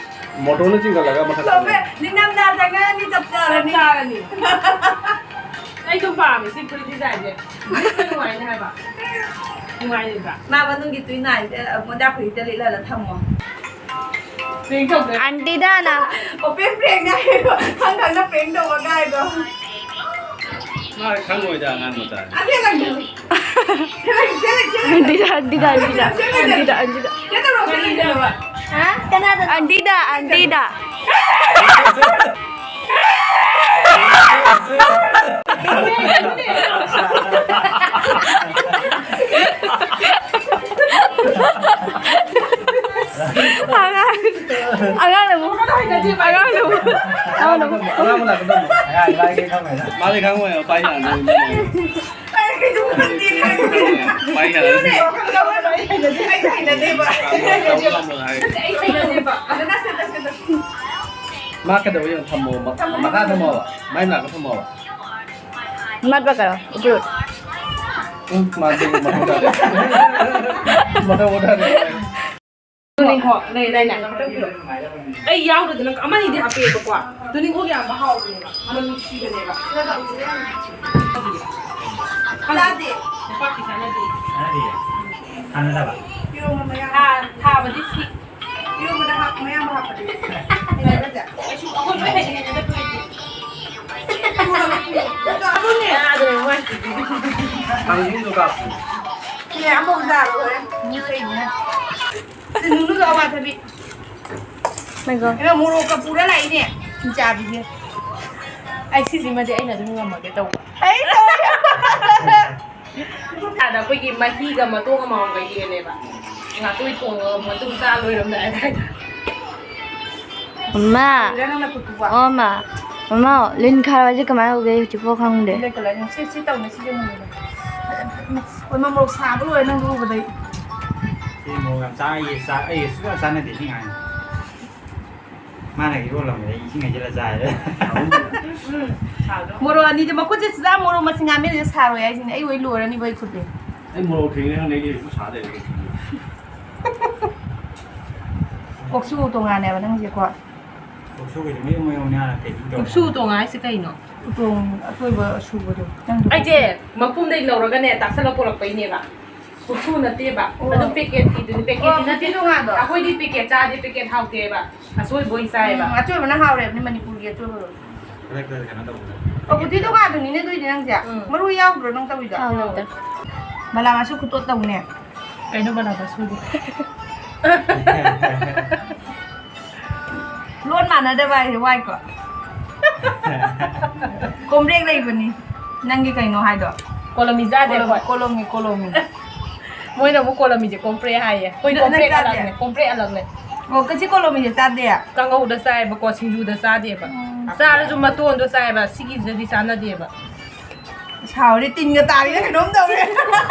ꯃꯣꯇꯣꯔꯅ ꯆꯤꯡꯈꯠꯂꯒ ꯃꯊꯛꯇ ꯂꯣꯡ ꯄꯦꯟ꯫ ꯅꯤꯡꯊꯝꯊꯥ ꯆꯪꯉꯛꯑꯅꯤ, ꯆꯞ ꯆꯥꯔꯅꯤ꯫ ꯆꯞ ꯆꯥꯔꯅꯤ꯫ ꯑꯩ ꯑꯗꯨꯝ ꯄꯥꯝꯃꯦ ꯁꯤ ꯐꯨꯔꯤꯠ ꯗꯤꯖꯥꯏꯟꯁꯦ꯫ ꯅꯨꯡꯉꯥꯏꯅꯤ ꯍꯥꯏꯕ꯫ ꯅꯨꯡꯉꯥꯏꯔꯤꯕ꯭ꯔꯥ? ꯃꯥ ꯃꯅꯨꯡꯒꯤ ꯇꯨꯏ ꯅꯥꯏꯁꯦ, ꯃꯣꯖꯥ ꯐꯨꯔꯤꯠꯇ ꯂꯤꯠꯍꯜꯂ ꯊꯝꯃꯣ꯫ ꯄ꯭ꯔꯦꯡ ꯇꯧꯗꯣꯏ꯫ ꯑꯟꯇꯤꯗꯥꯅ꯫ Open prank ꯅꯦ ꯍꯥꯏꯕ꯫ ꯈꯪ ꯈꯪꯅ prank ꯇꯧꯕ ꯀꯥꯏꯗꯣ꯫ ꯃꯥ ꯈꯪꯉꯣꯏꯗ ꯑꯉꯥꯡ ꯃꯆꯥꯅꯤ꯫ ꯑꯁꯦꯡꯕꯅꯤ꯫ Select, select, select. ꯑꯟꯇꯤꯗ, ꯑꯟꯇꯤꯗ, ꯑꯟꯇꯤꯗ, ꯁꯦꯂꯦꯛ, ꯁꯦꯂꯦꯛ꯫ ꯑꯟꯇꯤꯗ, ꯑꯟꯇꯤꯗ꯫ ꯁꯦꯂꯦꯛ ꯇꯧꯔꯣ, ꯁꯦꯂꯦꯛ ꯇꯧꯔꯣ꯫ ꯍꯥ? ꯀꯅꯥꯗ? ꯑꯟꯇꯤꯗ, ꯑꯟꯇꯤꯗ꯫ ꯑꯉꯥꯡ, ꯑꯉꯥꯡꯅ ꯑꯃꯨꯛ, ꯑꯉꯥꯡꯅ ꯑꯃꯨꯛ, ꯑꯉꯥꯡꯅ ꯑꯃꯨꯛ꯫ ꯑꯉꯥꯡ ꯃꯅꯥꯛꯇ ꯊꯝꯃꯣ꯫ ꯑꯉꯥꯡ ꯂꯥꯏꯒꯤ ꯈꯪꯉꯣꯏꯅ꯫ ꯃꯥꯗꯤ ꯈꯪꯉꯣꯏ, ꯄꯥꯏ ꯌꯥꯅꯤ꯫ ꯑꯩ ꯀꯩꯅꯣ ꯈꯪꯗꯦ, ꯈꯪꯗꯦ꯫ ꯄꯥꯏ ꯌꯥꯅꯤ꯫ ꯑꯩ ꯍꯩꯅꯗꯦꯕ꯫ ꯇꯧ ꯉꯝꯃꯣꯏ ꯍꯥꯏ꯫ ꯑꯩ ꯍꯩꯅꯗꯦꯕ꯫ ꯑꯗꯨꯅ ꯁꯦꯠꯇ ꯁꯦꯠꯇ꯫ ꯃꯥ ꯀꯩꯗꯧꯕ ꯌꯦꯡꯉꯣ, ꯊꯝꯃꯣ, ꯃ-, ꯊꯝꯃꯣ, ꯃꯈꯥ ꯊꯝꯃꯣ꯫ ꯊꯝꯃꯣꯕ, ꯃꯥꯏ ꯃꯅꯥꯛꯇ ꯊꯝꯃꯣꯕ꯫ ꯃꯠꯄ ꯀꯩꯅꯣ, ꯎꯄ꯭ꯔꯨꯠ꯫ ꯎꯝ, ꯃꯥꯗꯤ ꯃꯊꯧ ꯇꯥꯗꯦ꯫ ꯃꯊꯧ ꯇꯥꯗꯦ꯫ ꯇꯨꯅꯤꯡꯈꯣꯛ ꯂꯩ, ꯂꯩꯅꯦ꯫ ꯑꯩ ꯌꯥꯎꯗꯗꯅ ꯑꯃꯅꯤꯗꯤ ꯍꯥꯞꯄꯛꯑꯦꯕꯀꯣ꯫ ꯇꯨꯅꯤꯡꯈꯣꯛ ꯌꯥꯝꯕ ꯍꯥꯎꯕꯅꯦꯕ꯫ ꯃꯅꯝ ꯅꯨꯡꯁꯤꯕꯅꯦꯕ꯫ ꯆꯥꯗꯦ꯫ ꯅꯄꯥꯛꯄꯤ ꯆꯥꯅꯗꯦ꯫ ꯆꯥꯅꯗꯤꯌꯦ? ꯆꯥꯅꯗꯕ? ꯊꯥ-, ꯊꯥꯕꯗꯤ ꯁꯤ꯫ ꯏꯔꯣꯟꯕꯗ ꯍꯥꯞ-, ꯃꯌꯥꯝ ꯍꯥꯞꯄꯗꯤ ꯍꯩꯅꯗꯦ꯫ ꯀꯩꯁꯨ ꯑꯩꯈꯣꯏ ꯂꯣꯏ ꯍꯩꯅꯩ, ꯍꯩꯅꯗꯕ ꯂꯩꯇꯦ꯫ ꯊꯥꯡꯖꯤꯡꯗꯣ ꯀꯥꯞꯄꯣ꯫ ꯑꯦ, ꯑꯃꯐꯥꯎ ꯆꯥꯔꯣꯏ꯫ ꯀꯩꯒꯤꯅꯣ? ꯁꯤ ꯅꯨꯅꯨꯗꯣ ꯑꯋꯥꯊꯕꯤ꯫ My god. ꯏꯃꯥ, ꯃꯣꯔꯣꯛꯀ ꯄꯨꯔ ꯂꯥꯛꯏꯅꯦ꯫ ꯆꯥꯕꯤꯒꯦ꯫ ꯑꯩ ꯁꯤꯁꯤꯃꯗꯤ ꯑꯩꯅ ꯑꯗꯨꯝ ꯉꯝꯃꯒꯦ ꯇꯧꯕ꯫ ꯑꯩ ꯇꯧꯔꯦ꯫ ꯑꯗ ꯑꯩꯈꯣꯏꯒꯤ ꯃꯍꯤꯒ ꯃꯇꯣꯡ ꯑꯃꯃꯝꯒ ꯌꯦꯜꯂꯦꯕ꯫ ꯉꯥꯇꯣꯏ ꯊꯣꯡꯉꯒ ꯃꯇꯨꯝ ꯆꯥ ꯂꯣꯏꯔꯝꯗꯥꯏ ꯑꯗꯥꯏꯗ꯫ ꯑꯃ꯫ ꯀꯔꯤꯔ ꯅꯪꯅ ꯈꯨꯠꯇꯨꯕꯣ? ꯑꯣ, ꯑꯃ꯫ ꯃꯃꯥ, ꯂꯤꯟ ꯈꯥꯔꯣꯏꯁꯦ ꯀꯃꯥꯏꯅ ꯎꯒꯦ? ꯍꯧꯖꯤꯛꯐꯥꯎ ꯈꯪꯗꯦ꯫ ꯁꯤ ꯂꯩ ꯀꯂꯔꯅꯤ꯫ ꯁꯤ, ꯁꯤ ꯇꯧꯅꯤ, ꯁꯤꯁꯦ ꯃꯨꯟꯅ꯫ ꯍꯣꯏ, ꯃꯥ ꯃꯣꯔꯣꯛ ꯁꯥꯕ ꯂꯣꯏꯔꯦ ꯅꯪꯗꯣ ꯎꯕꯗꯩ꯫ ꯁꯤ ꯃꯣꯔꯣꯛ ꯌꯥꯝ ꯆꯥ-, ꯑꯩ ꯆꯥ-, ꯑꯩ ꯁꯨꯡꯆꯥ ꯆꯥꯟꯅꯗꯦ ꯁꯤ ꯉꯥꯏ꯫ ꯃꯥꯅ ꯏꯔꯣꯜꯂꯝꯕꯗ ꯑꯩ ꯏꯁꯤꯡ ꯍꯩꯖꯤꯜꯂ ꯆꯥꯏ꯫ ꯎꯝ, ꯁꯥꯕꯗꯣ꯫ ꯃꯣꯔꯣꯛ ꯑꯅꯤꯗꯤ ꯃꯈꯨꯠꯁꯦ ꯁꯤꯗ ꯃꯣꯔꯣꯛ ꯃꯁꯤꯡ ꯉꯥꯃꯦꯟꯁꯦ ꯁꯥꯔꯣꯏ ꯍꯥꯏꯁꯤꯅꯦ꯫ ꯑꯩ ꯂꯣꯏ ꯂꯣꯏꯔꯅꯤꯕ ꯑꯩ ꯈꯨꯠꯇꯤ꯫ ꯑꯩ ꯃꯣꯔꯣꯛ ꯊꯦꯡꯅꯩ ꯈꯪꯗꯦ, ꯑꯩꯗꯤ ꯍꯧꯖꯤꯛ ꯁꯥ ꯂꯩꯔꯦ꯫ ꯀꯣꯛꯁꯨ ꯇꯣꯉꯥꯟꯅꯦꯕ ꯅꯪꯁꯦꯀꯣ꯫ ꯀꯣꯛꯁꯨ ꯀꯩꯁꯨ ꯃꯌꯨꯝ ꯃꯌꯨꯝꯅꯦ ꯍꯥꯟꯅ packing ꯇꯧꯔꯦ꯫ ꯀꯨꯞꯁꯨ ꯇꯣꯉꯥ ꯍꯥꯏꯁꯦ ꯀꯩꯅꯣ? ꯎꯇꯣꯡ ꯑꯇꯣꯏꯕ ꯑꯁꯨꯕꯗꯣ ꯅꯪꯗꯣ꯫ ꯑꯩꯁꯦ ꯃꯄꯨꯝꯗꯩ ꯂꯧꯔꯒꯅꯦ ꯇꯥꯁꯜꯂ ꯄꯣꯔꯛꯄꯩꯅꯦꯕ꯫ ꯀꯨꯞꯁꯨ ꯅꯠꯇꯦꯕ꯫ ꯑꯣ꯫ ꯑꯗꯨꯝ packet ꯀꯤꯗꯨꯅꯤ, packet ꯀꯤ ꯑꯣ, ꯅꯠꯇꯦ꯫ ꯀꯨꯞꯁꯨ ꯇꯣꯉꯥꯟꯕ꯫ ꯑꯩꯈꯣꯏꯗꯤ packet ꯆꯥꯗꯦ, packet ꯍꯥꯎꯇꯦꯕ꯫ ꯑꯆꯣꯏꯕ ꯑꯣꯏꯅ ꯆꯥꯏꯌꯦꯕ꯫ ꯎꯝ, ꯑꯆꯣꯏꯕꯅ ꯍꯥꯎꯔꯦꯕꯅꯤ ꯃꯅꯤꯄꯨꯔꯒꯤ ꯑꯆꯣꯏꯕꯗꯣ꯫ ꯈꯨꯗꯛꯇ ꯀꯩꯅꯣ ꯇꯧꯕꯗꯣ꯫ ꯑꯣ, ꯀꯨꯞꯁꯨ ꯇꯣꯉꯥꯟꯕꯅꯤꯅꯦ ꯑꯗꯨꯏꯗꯤ ꯅꯪꯁꯦ꯫ ꯎꯝ꯫ ꯃꯔꯨ ꯌꯥꯎꯗ꯭ꯔꯣ ꯅꯪ ꯇꯧꯔꯤꯗꯣ? ꯌꯥꯎꯗꯦ꯫ ꯃꯂꯥ ꯃꯁꯨ ꯈꯨꯇꯣꯠ ꯇꯧꯅꯦ꯫ ꯀꯩꯅꯣ ꯃꯂꯥ ꯃꯁꯨꯗꯤ? ꯂꯣꯟ ꯃꯥꯟꯅꯗꯕ ꯍꯥꯏꯁꯦ ꯋꯥꯏꯀꯣ꯫ ꯀꯣꯝꯕ꯭ꯔꯦꯛ ꯂꯩꯕꯅꯤ꯫ ꯅꯪꯒꯤ ꯀꯩꯅꯣ ꯍꯥꯏꯗꯣ? ꯀꯣꯂꯣꯃꯤ ꯆꯥꯗꯦ ꯀꯣꯂꯣꯝ-, ꯑꯩꯈꯣꯏ꯫ ꯀꯣꯂꯣꯝꯒꯤ, ꯀꯣꯂꯣꯝꯒꯤ꯫ ꯃꯣꯏꯅ ꯑꯃꯨꯛ ꯀꯣꯂꯣꯃꯤꯁꯦ ꯀꯣꯝꯄ꯭ꯔꯦꯛ ꯍꯥꯏꯌꯦ꯫ ꯑꯩꯈꯣꯏ ꯅꯪ ꯀꯣꯝꯄ꯭ꯔꯦꯛ ꯆꯥꯗꯦ? ꯑꯂꯛꯅꯦ, ꯀꯣꯝꯄ꯭ꯔꯦꯛ ꯑꯂꯛꯅꯦ꯫ ꯑꯣ, ꯀꯆꯤ ꯀꯣꯂꯣꯃꯤꯁꯦ ꯆꯥꯗꯦ? ꯀꯥꯡꯉꯧꯗ ꯆꯥꯏꯕꯀꯣ, ꯁꯤꯡꯖꯨꯗ ꯆꯥꯗꯦꯕ꯫ ꯎꯝ꯫ ꯆꯥꯔꯁꯨ ꯃꯇꯣꯟꯗꯣ ꯆꯥꯏꯕ, ꯁꯤꯒꯤꯁꯤꯗꯗꯤ ꯆꯥꯟꯅꯗꯦꯕ꯫ ꯁꯥꯎꯔꯦ, ꯇꯤꯟꯒ ꯇꯥꯔꯤꯔ ꯀꯩꯅꯣꯝ ꯇꯧꯔꯦ꯫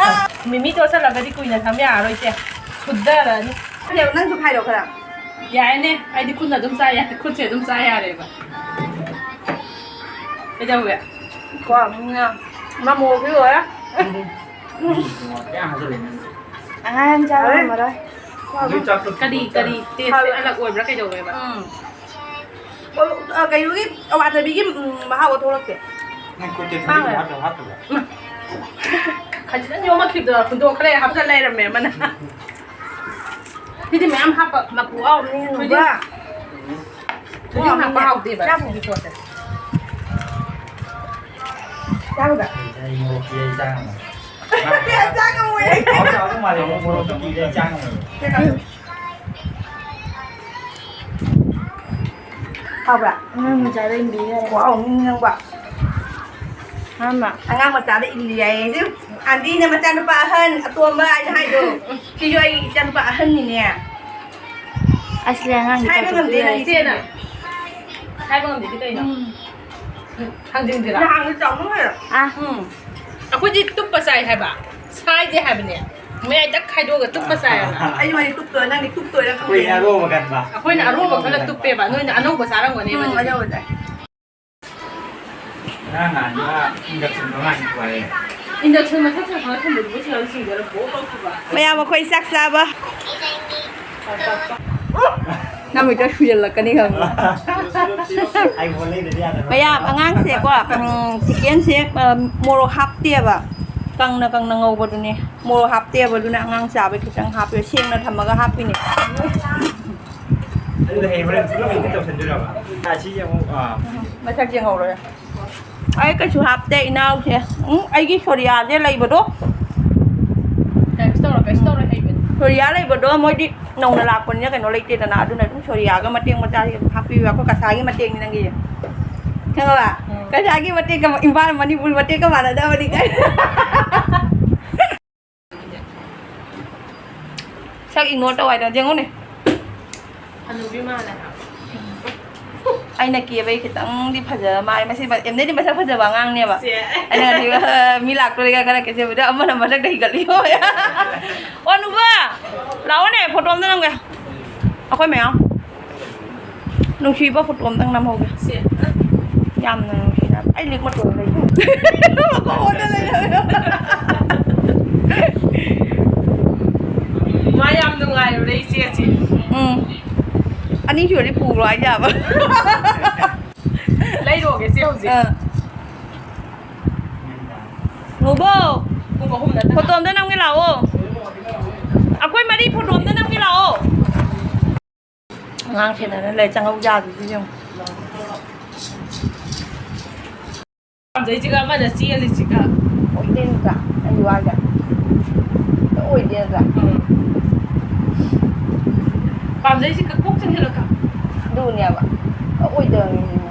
ꯃꯤꯃꯤ ꯇꯣꯠꯁꯜꯂꯒꯗꯤ ꯀꯨꯏꯅ ꯊꯝ ꯌꯥꯔꯔꯣꯏ, ꯏꯆꯦ꯫ ꯁꯨꯗꯔꯅꯤ꯫ ꯅꯪꯁꯨ ꯈꯥꯏꯔꯣ ꯈꯔ꯫ ꯌꯥꯏꯅꯦ, ꯑꯩꯗꯤ ꯈꯨꯠꯅ ꯑꯗꯨꯝ ꯆꯥ ꯌꯥꯏ, ꯈꯨꯠꯁꯦ ꯑꯗꯨꯝ ꯆꯥ ꯌꯥꯔꯦꯕ꯫ ꯀꯩꯗꯧꯋꯦ? ꯀꯣ, ꯎꯝ, ꯃꯃꯣꯒꯤ ꯑꯣꯏꯔꯦ꯫ ꯑꯉꯥꯡ ꯌꯥꯝ ꯆꯥꯕ ꯉꯝꯃꯔꯣꯏ꯫ ꯀꯔꯤ, ꯀꯔꯤ taste ꯑꯂꯛ ꯑꯣꯏꯕ꯭ꯔꯥ ꯀꯩꯗꯧꯋꯦꯕ? ꯎꯝ꯫ ꯑꯣ, ꯑ, ꯀꯩꯅꯣꯒꯤ, ꯑꯋꯥꯊꯕꯤꯒꯤ, ꯎꯝ, ꯃꯍꯥꯎꯒ ꯊꯣꯛꯂꯛꯇꯦ꯫ ꯅꯪ ꯈꯨꯠꯇ ꯊꯨꯝꯖꯤꯜꯂ ꯍꯥꯞꯇꯕ, ꯍꯥꯞꯇꯕ? ꯈꯖꯤꯛꯇꯪ ꯌꯣꯝꯃꯛꯈꯤꯕꯗꯣ ꯍꯨꯟꯗꯣꯛꯈ꯭ꯔꯦ, ꯍꯥꯞꯆꯜ ꯂꯩꯔꯝꯃꯦ ꯑꯃꯅ꯫ ꯁꯤꯗꯤ ꯃꯌꯥꯝ ꯍꯥꯞꯄ꯫ ꯃꯀꯨ ꯑꯍꯥꯎꯕꯅꯤ, ꯍꯣꯏꯗꯤ ꯅꯨꯡꯕ꯫ ꯊꯣꯏꯗꯤꯡ ꯍꯥꯞꯄ ꯍꯥꯎꯇꯦꯕ ꯆꯥꯕ꯫ ꯁꯤꯒꯤ ꯄꯣꯠꯁꯦ꯫ ꯆꯥꯕꯗ꯫ ꯑꯩ ꯃꯣꯔꯣꯛ ꯄꯤꯔꯦ, ꯑꯩ ꯆꯥ ꯉꯝꯃꯣꯏ꯫ ꯆꯥ ꯉꯝꯃꯣꯏ꯫ ꯍꯥꯎꯁꯨ ꯍꯥꯎꯗꯧ ꯃꯥꯜꯂꯦ, ꯃꯣꯔꯣꯛ ꯃꯣꯔꯣꯛꯇꯣ ꯀꯤꯔꯦ, ꯆꯥ ꯉꯝꯃꯣꯏ꯫ ꯍꯥꯎꯕ꯭ꯔꯥ? ꯑꯉꯥꯡ ꯃꯆꯥꯗ ꯏꯟꯕꯤꯈꯔꯦ꯫ ꯋꯥꯎ, ꯃꯤ ꯅꯪꯕ꯫ ꯃꯥꯃ꯫ ꯑꯉꯥꯡ ꯃꯆꯥꯗ ꯏꯜꯂꯤ ꯍꯥꯏꯌꯦ꯫ ꯑꯗꯨ ꯑꯟꯇꯤꯅ ꯃꯆꯥꯅꯨꯄꯥ ꯑꯍꯟ ꯑꯇꯣꯝꯕ ꯍꯥꯏꯅ ꯍꯥꯏꯗꯣ꯫ ꯁꯤꯁꯨ ꯑꯩꯒꯤ ꯏꯆꯥꯅꯨꯄꯥ ꯑꯍꯟꯅꯤꯅꯦ꯫ ꯑꯁ, ꯑꯉꯥꯡꯗꯤ ꯍꯥꯏꯕ ꯉꯝꯗꯦ ꯇꯧꯊꯣꯛꯄꯤꯔꯣꯏ꯫ ꯅꯪ ꯏꯆꯦꯅ꯫ ꯍꯥꯏꯕ ꯉꯝꯗꯦꯗꯤ ꯀꯩꯅꯣ? ꯎꯝ꯫ ꯊꯥꯡꯖꯤꯡꯁꯤꯔꯥ? ꯅꯍꯥꯟꯒꯤ ꯆꯥꯎꯕ ꯂꯣꯏꯔꯦ꯫ ꯑꯥ꯫ ꯎꯝ꯫ ꯑꯩꯈꯣꯏꯗꯤ ꯇꯨꯞꯄ ꯆꯥꯏ ꯍꯥꯏꯕ꯫ ꯁꯥꯏꯗꯦ ꯍꯥꯏꯕꯅꯦ꯫ ꯃꯌꯥꯏ ꯇꯛ ꯈꯥꯏꯗꯣꯛꯑꯒ ꯇꯨꯞꯄ ꯆꯥꯏ ꯍꯥꯏꯕ꯫ ꯑꯩ ꯋꯥꯔꯤ ꯇꯨꯞꯇꯣꯏꯔ, ꯅꯪꯗꯤ ꯇꯨꯞꯇꯣꯏꯔ ꯈꯪꯗꯦ꯫ ꯑꯩꯈꯣꯏꯅ ꯑꯔꯣꯕ ꯈꯟꯕ꯫ ꯑꯩꯈꯣꯏꯅ ꯑꯔꯣꯕ ꯈꯜꯂ ꯇꯨꯞꯄꯦꯕ꯫ ꯅꯣꯏꯅ ꯑꯅꯧꯕ ꯆꯥꯔꯝꯒꯅꯦꯕ ꯎꯝ, ꯑꯗꯨꯗꯤ꯫ ꯑꯅꯧꯕ ꯆꯥꯏ꯫ ꯉꯔꯥꯡ ꯅꯍꯥꯟꯗꯨꯅ induction ꯃꯉꯥꯅꯤ ꯄꯨꯔꯛꯑꯦ꯫ Induction ꯃꯊꯛꯇ ꯊꯝꯃ ꯊꯝꯕꯗꯨꯕꯨ ꯁꯤꯡꯗꯔ ꯕꯣꯛ ꯂꯥꯎ ꯊꯨꯕ꯫ ꯃꯌꯥꯝ ꯑꯩꯈꯣꯏ ꯆꯥꯛ ꯆꯥꯕ꯫ ꯅꯃꯤꯠꯇ ꯁꯨꯖꯜꯂꯛꯀꯅꯤ ꯈꯪꯕ꯭ꯔꯥ? iPhone ꯂꯩꯗ꯭ꯔꯗꯤ ꯌꯥꯗꯕ꯭ꯔꯥ? ꯃꯌꯥꯝ ꯑꯉꯥꯡꯁꯦꯀꯣ, ꯎꯝ, chickenꯁꯦ, ꯑ, ꯃꯣꯔꯣꯛ ꯍꯥꯞꯇꯦꯕ꯫ ꯀꯪꯅ ꯀꯪꯅ ꯉꯧꯕꯗꯨꯅꯦ꯫ ꯃꯣꯔꯣꯛ ꯍꯥꯞꯇꯦꯕ, ꯑꯗꯨꯅ ꯑꯉꯥꯡ ꯆꯥꯕꯩ ꯈꯤꯇꯪ ꯍꯥꯞꯄꯦ꯫ ꯁꯦꯡꯅ ꯊꯝꯃꯒ ꯍꯥꯞꯄꯤꯅꯦ꯫ ꯑꯗꯨꯗ ꯍꯌꯦꯡ ꯍꯣꯔꯦꯟ ꯄꯨꯂꯞ edit ꯇꯧꯁꯟꯗꯣꯏꯔꯕ? ꯑꯥ, ꯁꯤꯁꯦ ꯑꯃꯨꯛ, ꯑꯥ꯫ ꯃꯁꯛ ꯌꯦꯡꯍꯧꯔꯣ꯫ ꯑꯩ ꯀꯩꯁꯨ ꯍꯥꯞꯇꯦ, ꯏꯅꯥꯎꯁꯦ꯫ ꯎꯝ, ꯑꯩꯒꯤ ꯁꯣꯔꯤꯌꯥꯁꯦ ꯂꯩꯕꯗꯣ꯫ ꯀꯩꯁꯨ ꯇꯧꯔꯣꯏ, ꯀꯩꯁꯨ ꯇꯧꯔꯣꯏ, ꯍꯩꯕꯅꯤ꯫ ꯁꯣꯔꯤꯌꯥ ꯂꯩꯕꯗꯣ ꯃꯣꯏꯗꯤ ꯅꯧꯅ ꯂꯥꯛꯄꯅꯤꯅ ꯀꯩꯅꯣ ꯂꯩꯇꯦꯗꯅ, ꯑꯗꯨꯅ ꯑꯗꯨꯝ ꯁꯣꯔꯤꯌꯥꯒ ꯃꯇꯦꯛ ꯃꯆꯥꯁꯦ ꯑꯗꯨꯝ ꯍꯥꯞꯄꯤꯕ꯫ ꯑꯩꯈꯣꯏ ꯀꯁꯥꯒꯤ ꯃꯇꯦꯛꯅꯤ ꯅꯪꯒꯤ꯫ ꯈꯪꯉꯕ? ꯎꯝ꯫ ꯀꯁꯥꯒꯤ ꯃꯇꯦꯛꯀ ꯏꯝꯐꯥꯜ ꯃꯅꯤꯄꯨꯔ ꯃꯇꯦꯛꯀ ꯃꯥꯟꯅꯗꯕꯅꯤ ꯀꯩꯅꯣ꯫ ꯁꯛ ignore ꯇꯧ ꯍꯥꯏꯗꯅ ꯌꯦꯡꯉꯨꯅꯦ꯫ ꯍꯅꯨꯕꯤ ꯃꯥꯜꯂꯦ ꯍꯥꯏꯕ꯫ ꯑꯩꯅ ꯀꯦꯕꯩ ꯈꯤꯇꯪꯗꯤ ꯐꯖꯕ ꯃꯥꯜꯂꯦ꯫ ꯃꯁꯤ ꯃ-, ꯑꯦꯝꯅꯗꯤ ꯃꯁꯛ ꯐꯖꯕ ꯑꯉꯥꯡꯅꯦꯕ꯫ ꯁꯦ꯫ ꯑꯩꯅ ꯉꯁꯤ, "ꯑ, ꯃꯤ ꯂꯥꯛꯇꯣꯔꯦꯒ ꯈꯔ ꯀꯦꯖꯕꯗ ꯑꯃꯅ ꯃꯁꯛꯇ ꯍꯤꯒꯠꯂꯤꯌꯣ꯫" ꯑꯣ, ꯅꯨꯕ! ꯂꯥꯛꯑꯣꯅꯦ, ꯐꯣꯇꯣ ꯑꯝꯇ ꯅꯝꯒꯦ꯫ ꯑꯩꯈꯣꯏ ꯃꯌꯥꯝ꯫ ꯅꯨꯡꯁꯤꯕ ꯐꯣꯇꯣ ꯑꯝꯇꯪ ꯅꯝꯍꯧꯒꯦ꯫ ꯁꯦ꯫ ꯌꯥꯝꯅ ꯅꯨꯡꯁꯤꯅ꯫ ꯑꯩ ꯂꯤꯛ ꯃꯇꯣꯟ ꯂꯩ꯫ ꯃꯀꯣꯛ ꯑꯣꯟꯅ ꯂꯩꯔꯝꯃꯦ꯫ ꯃꯥ ꯌꯥꯝ ꯅꯨꯡꯉꯥꯏꯔꯨꯔꯦ ꯏꯆꯦꯁꯤ꯫ ꯎꯝ꯫ ꯑꯅꯤ ꯁꯨꯔꯗꯤ ꯄꯨꯈ꯭ꯔꯣ ꯍꯥꯏꯖꯕ꯫ ꯂꯩꯔꯣꯒꯦ ꯁꯤ ꯍꯧꯖꯤꯛ꯫ ꯑꯥ꯫ ꯅꯣꯕꯣ, ꯄꯨꯡ ꯑꯍꯨꯝ ꯅꯠꯇ꯭ꯔꯥ? ꯐꯣꯇꯣ ꯑꯝꯇ ꯅꯝꯒꯦ ꯂꯥꯛꯑꯣ꯫ ꯑꯩꯈꯣꯏ ꯃꯔꯤ ꯐꯣꯇꯣ ꯑꯝꯇ ꯅꯝꯒꯦ ꯂꯥꯛꯑꯣ꯫ ꯑꯉꯥꯡ ꯁꯦꯟꯅꯔ ꯂꯩ, ꯆꯪꯉꯧ ꯌꯥꯗ꯭ꯔꯤꯁꯤ ꯌꯦꯡꯉꯨ꯫ ꯄꯥꯝꯖꯩꯁꯤꯒ ꯑꯃꯅ ꯆꯦꯜꯂꯤꯁꯤꯒ꯫ ꯑꯣꯏꯗꯦ ꯅꯠꯇ꯭ꯔꯥ? ꯑꯩ ꯋꯥꯁꯦ ꯑꯣꯏꯗꯦ ꯅꯠꯇ꯭ꯔꯥ? ꯎꯝ꯫ ꯄꯥꯝꯖꯩꯁꯦ ꯀ-, ꯀꯣꯛ ꯆꯪꯁꯤꯜꯂꯒ꯫ ꯑꯗꯨꯅꯦꯕ꯫ ꯑꯣꯏꯗꯕ ꯃꯤꯅꯤꯅꯦ꯫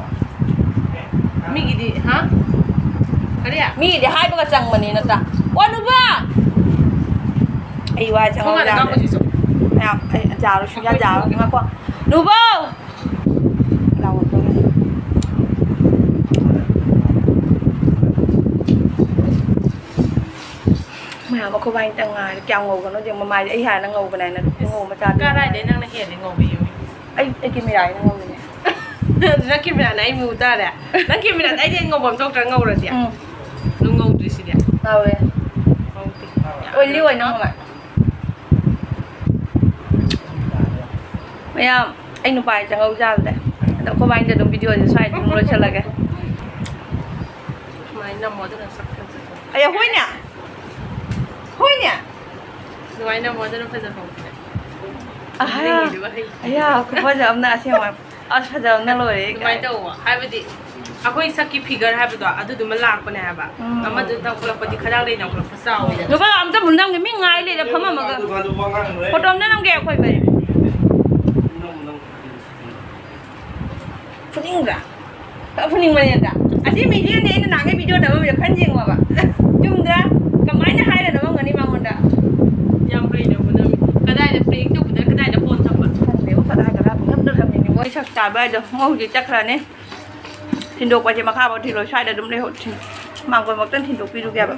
ꯃꯤꯒꯤꯗꯤ, ꯍꯥ? ꯀꯔꯤ? ꯃꯤꯒꯤꯗꯤ ꯍꯥꯏꯕꯒ ꯆꯪꯕꯅꯤ ꯅꯠꯇ꯭ꯔꯥ? ꯑꯣ, ꯅꯨꯕꯣ! ꯑꯩ ꯋꯥ ꯁꯪꯉꯧ ꯃꯃꯥꯅ ꯌꯥꯗ꯭ꯔꯦ꯫ ꯀꯥꯞꯄꯁꯤꯁꯨ꯫ ꯃꯌꯥꯝ, ꯑꯩ ꯌꯥꯔꯣꯏ, ꯁꯨꯡꯌꯥ ꯌꯥꯔꯣꯏ꯫ ꯉꯥꯏꯈꯣ꯫ ꯅꯨꯕꯣ! ꯂꯥꯎꯔꯛꯇꯧꯔꯦ꯫ ꯃꯌꯥꯝ ꯑꯩꯈꯣꯏ ꯕꯥꯏꯅꯤꯇꯪ ꯉꯥꯏꯔꯦ꯫ ꯀꯌꯥꯝ ꯉꯧꯕꯅꯣ ꯌꯦꯡꯉꯣ꯫ ꯃꯃꯥꯏꯁꯦ ꯑꯩ ꯍꯥꯟꯅ ꯉꯧꯕꯅꯦ ꯍꯥꯏꯅ ꯉꯧꯕ ꯃꯆꯥꯗꯨ ꯀꯔꯥꯏꯗꯩ ꯉꯥꯏꯔꯦ꯫ ꯅꯪꯅ ꯍꯦꯜꯂꯦ ꯉꯧꯕ ꯌꯦꯡꯉꯨ꯫ ꯑꯩ, ꯑꯩ ꯀꯦꯃꯦꯔꯥꯁꯤꯅ ꯉꯧꯕꯅꯦ꯫ ꯅꯪ ꯀꯦꯃꯦꯔꯥꯅ ꯑꯩ ꯃꯨ ꯇꯥꯔꯦ꯫ ꯅꯪ ꯀꯦꯃꯦꯔꯥꯗ ꯑꯩꯗꯤ ꯉꯧꯐꯝ ꯊꯣꯛꯇ꯭ꯔꯥ ꯉꯧꯔꯗꯤ? ꯎꯝ꯫ ꯑꯗꯨ ꯉꯧꯗ꯭ꯔꯤꯁꯤꯗꯤ꯫ ꯉꯧꯋꯦ꯫ ꯉꯧꯗꯦ꯫ ꯑꯣꯏꯂꯤ ꯑꯣꯏꯅ ꯉꯧꯋꯦ꯫ ꯃꯌꯥꯝ, ꯑꯩ ꯅꯨꯄꯥ ꯑꯩ ꯆꯪꯉꯧ ꯌꯥꯗ꯭ꯔꯦ꯫ ꯑꯗꯣ ꯑꯩꯈꯣꯏ ꯕꯥꯅꯤꯗ ꯑꯗꯨꯝ ꯚꯤꯗꯤꯑꯣꯁꯦ ꯁ꯭ꯋꯥꯏꯗ ꯑꯗꯨꯝ ꯂꯣꯏꯁꯤꯜꯂꯒꯦ꯫ ꯁꯨꯃꯥꯏꯅ ꯅꯝꯃꯣ, ꯑꯗꯨꯅ ꯁꯛ ꯐꯖꯊꯣꯛꯑꯦ꯫ ꯑꯌꯥ, ꯍꯣꯏꯅꯦ꯫ ꯍꯣꯏꯅꯦ꯫ ꯑꯗꯨꯃꯥꯏꯅ ꯅꯝꯃꯣ, ꯑꯗꯨꯅ ꯐꯖꯊꯣꯛꯄꯅꯦ꯫ ꯑꯍꯥ꯫ ꯅꯪꯒꯤꯗꯨꯒ ꯍꯩ꯫ ꯑꯌꯥ, ꯈꯨꯐꯖ ꯑꯃꯅ ꯑꯁꯦꯡꯕ꯫ ꯑꯁ, ꯐꯖꯕꯅ ꯂꯣꯏꯔꯦ꯫ ꯑꯗꯨꯃꯥꯏꯅ ꯇꯧꯋꯣ꯫ ꯍꯥꯏꯕꯗꯤ ꯑꯩꯈꯣꯏ ꯁꯛꯀꯤ ꯐꯤꯒꯔ ꯍꯥꯏꯕꯗꯣ ꯑꯗꯨꯗꯨꯃ ꯂꯥꯛꯄꯅꯦ ꯍꯥꯏꯕ꯫ ꯎꯝ꯫ ꯑꯃꯗꯨ ꯇꯧꯈꯠꯂꯛꯄꯗꯤ ꯈꯗꯥꯡꯗꯩ ꯅꯝꯈꯠꯂꯛꯄ ꯆꯥꯎꯋꯤꯗꯅ꯫ ꯅꯨꯄꯥ ꯑꯝꯇ ꯃꯨꯟꯅ ꯅꯝꯒꯦ꯫ ꯃꯤ ꯉꯥꯏ ꯂꯩꯔꯦ ꯐꯝꯃꯝꯃꯒ꯫ ꯐꯣꯇꯣ ꯑꯝꯇ ꯅꯝꯒꯦ ꯑꯩꯈꯣꯏ ꯃꯔꯤ꯫ ꯐꯨꯅꯤꯡꯗ꯭ꯔꯥ? ꯐꯨꯅꯤꯡꯕꯅꯦ ꯅꯠꯇ꯭ꯔꯥ? ꯑꯁꯤ ꯃꯤꯁꯤꯅꯅꯦ ꯑꯩꯅ ꯅꯍꯥꯟꯒꯩ ꯚꯤꯗꯤꯑꯣ ꯅꯝꯃꯝꯃꯤꯗꯣ ꯈꯟ ꯌꯦꯡꯉꯣꯕ꯫ ꯆꯨꯝꯗ꯭ꯔꯥ? ꯀꯃꯥꯏꯅ ꯍꯥꯏꯔ ꯅꯝꯃꯝꯒꯅꯤ ꯃꯉꯣꯟꯗ? ꯌꯥꯝ ꯍꯩꯅꯕꯨ ꯅꯝꯃꯤ꯫ ꯀꯗꯥꯏꯗ prank ꯇꯧꯕꯗ ꯀꯗꯥꯏꯗ phone ꯊꯝꯕ? ꯈꯪꯗꯦꯕꯣ, ꯀꯗꯥꯏ ꯀꯗꯥꯏ ꯄꯪꯅꯝꯗ ꯅꯝꯃꯤꯅꯦꯕꯣ꯫ ꯑꯩ ꯁꯛ ꯆꯥꯕ ꯍꯥꯏꯗꯣ ꯃꯧ ꯍꯧꯖꯤꯛ ꯆꯠꯈ꯭ꯔꯅꯤ꯫ ꯊꯤꯟꯗꯣꯛꯄꯁꯦ ꯃꯈꯥꯐꯥꯎ ꯊꯤꯜꯂꯣꯏ, ꯁ꯭ꯋꯥꯏꯗ ꯑꯗꯨꯝ ꯂꯩꯍꯧ-, ꯊꯤꯟ-, ꯃꯥꯡꯒꯣꯜꯃꯛꯇꯪ ꯊꯤꯟꯗꯣꯛꯄꯤꯔꯨꯒꯦꯕ꯫